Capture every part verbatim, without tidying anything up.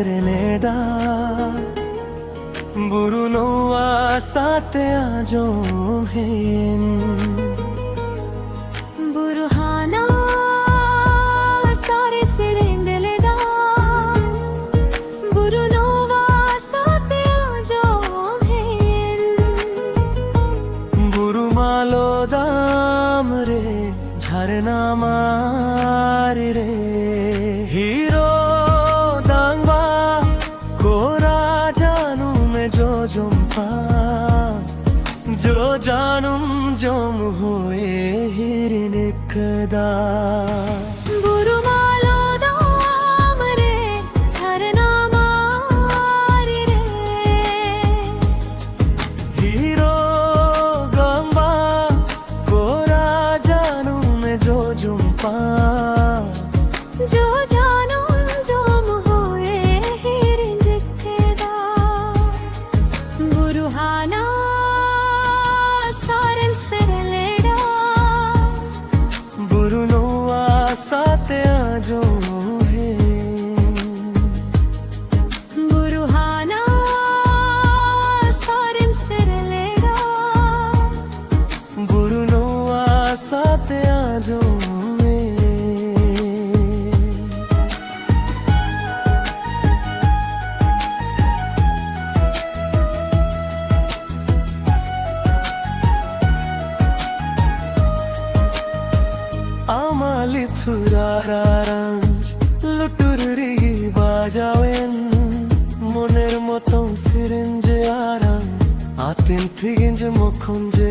ᱨᱮᱱᱮᱰᱟ ᱵᱩᱨᱩ ᱱᱚᱣᱟ ᱥᱟᱛᱮ ᱟᱸᱡᱚᱢ ᱦᱮᱱ᱾ ᱵᱩᱨᱩ ᱦᱟᱱᱟ ᱥᱟᱨᱮ ᱥᱮᱨᱮᱧ ᱞᱮᱫᱟ, ᱵᱩᱨᱩ ᱱᱚᱣᱟ ᱥᱟᱛᱮ ᱟᱸᱡᱚᱢ ᱦᱮᱱ᱾ ᱵᱩᱨᱩ ᱢᱟᱞᱚ ᱫᱟᱢ ᱨᱮ ᱡᱷᱟᱨᱱᱟ ᱢᱟᱨᱮ ᱨᱮ ᱦᱤᱨᱳ ᱫᱟᱝᱵᱟ ᱠᱚᱨᱟ ᱡᱟᱹᱱᱩᱢ ᱡᱚᱡᱚᱢ ᱯᱟ ᱡᱚ ᱡᱟᱹᱱᱩᱢ ᱡᱚᱢ ᱦᱳᱭ ᱦᱤᱨᱤᱱ ᱠᱟᱫᱟ᱾ ᱵᱩᱨᱩ ᱢᱟᱞᱚ ᱫᱟᱢ ᱨᱮ ᱡᱷᱟᱨᱱᱟ ᱢᱟᱨᱮ ᱨᱮ ᱦᱤᱨᱳ ᱜᱟᱢᱵᱟ ᱠᱚᱨᱟ ᱡᱟᱹᱱᱩᱢ ᱡᱚᱡᱚᱢ ᱯᱟ ᱡᱚ ᱡᱟᱹᱱᱩᱢ ᱡᱚᱢ ᱦᱳᱭ ᱦᱤᱨᱤᱧ ᱠᱮᱫᱟ᱾ ᱵᱩᱨᱩ ᱦᱟᱱᱟ ᱥᱟᱨᱮᱢ ᱥᱮᱨᱮᱞᱮᱰᱟ ᱵᱩᱨᱩ ᱱᱚᱣᱟ ᱥᱟᱛᱮ ᱟᱸᱡᱚᱢ ᱦᱮ᱾ ᱵᱩᱨᱩ ᱦᱟᱱᱟ ᱥᱟᱨᱮᱢ ᱥᱮᱨᱮᱞᱮᱰᱟ ᱵᱩᱨᱩ ᱱᱚᱣᱟ ᱥᱟᱛᱮ ᱟᱸᱡᱚᱢ ᱢᱮ᱾ ᱟᱢᱟᱞᱤ ᱛᱷᱩᱨᱟᱨᱟᱨᱟᱸᱡᱽ ᱞᱩᱴᱩᱨ ᱨᱤᱜᱤ ᱵᱟᱡᱟᱣᱮᱱ ᱢᱚᱱᱮᱨ ᱢᱚᱛᱚᱱ ᱥᱮᱨᱮᱧ ᱡᱮ ᱟᱨᱟᱝ ᱟᱛᱮᱱ ᱛᱷᱤᱜᱤᱧ ᱡᱮ ᱢᱚᱠᱷᱚᱱ ᱡᱮ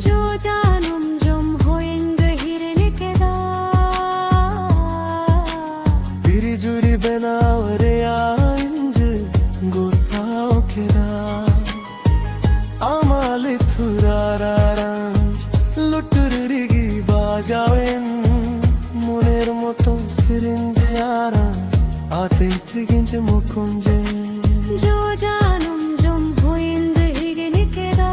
ᱡᱚ ᱡᱟᱱᱩᱢ ᱡᱚᱢ ᱦᱚᱭᱮᱧ ᱜᱟᱹᱦᱤᱨ ᱞᱮᱠᱮᱫᱟ᱾ ᱛᱤᱨᱤ ᱡᱩᱨᱤ ᱵᱮᱱᱟᱣ ᱨᱮᱭᱟᱜ ᱤᱧ ᱡᱮ ᱜᱚᱛᱟᱣ ᱠᱮᱫᱟ᱾ ᱟᱢᱟᱞᱤ ᱛᱷᱩᱨᱟᱨᱟᱨᱟᱸᱡᱽ ᱞᱩᱴᱩᱨ ᱨᱤᱜᱤ ᱵᱟᱡᱟᱣᱮᱱ ᱢᱚᱱᱮᱨ ᱢᱚᱛᱚᱱ ᱥᱮᱨᱮᱧ ᱡᱮ ᱟᱨᱟᱝ ᱟᱛᱮᱱ ᱛᱷᱤᱜᱤᱧ ᱡᱮ ᱢᱚᱠᱷᱚᱱ ᱡᱮ ᱡᱚ ᱡᱟᱱᱩᱢ ᱡᱚᱢ ᱦᱩᱭᱮᱱ ᱡᱮ ᱦᱤᱜᱤᱱ ᱠᱮᱫᱟ᱾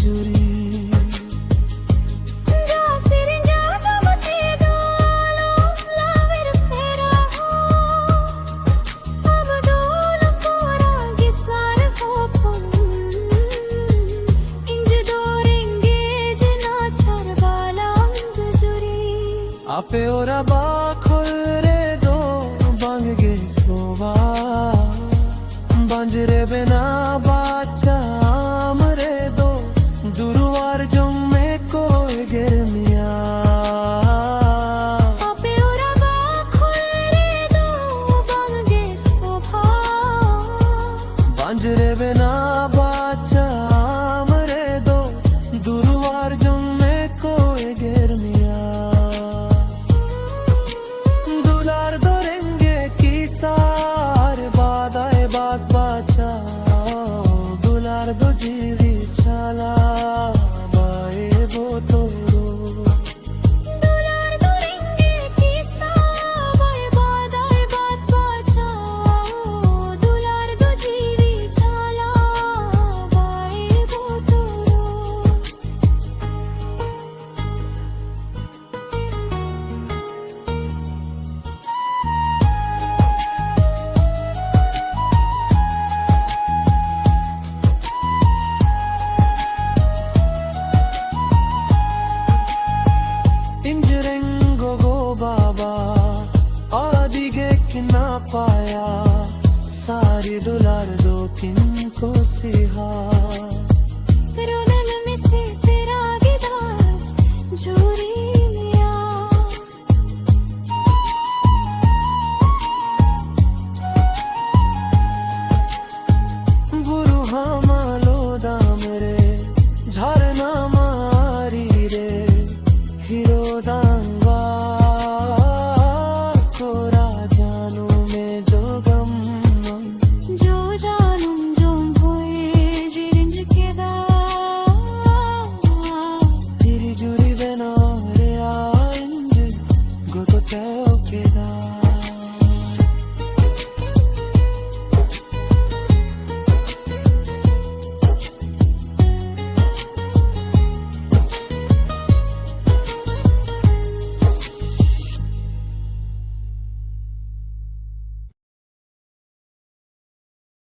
ᱡᱩᱨᱤ᱾ ᱡᱟ ᱥᱮᱨᱮᱧ ᱡᱟ ᱡᱟᱵᱟᱛᱮ ᱫᱚ ᱞᱟᱣᱮᱨ ᱯᱮᱨᱟ ᱦᱚᱸ᱾ ᱟᱵᱫᱩᱞ ᱯᱚᱨᱟ ᱜᱮ ᱥᱟᱨ ᱦᱚᱯᱚᱱ᱾ ᱤᱧ ᱫᱚ ᱨᱮᱸᱜᱮᱡ ᱱᱟᱪᱟᱨ ᱵᱟᱞᱟᱝ ᱡᱩᱨᱤ᱾ ᱟᱯᱮ ᱚᱨᱟ ᱵᱟᱠᱷᱳᱞ ᱨᱮᱫᱚ ᱵᱟᱝ ᱜᱮ ᱥᱚᱵᱟ᱾ ᱵᱟᱸᱡᱽᱨᱮ ᱵᱮᱱᱟ ᱵᱟᱪᱟᱢ ᱨᱮᱫᱚ ᱫᱩᱨᱣᱟᱨ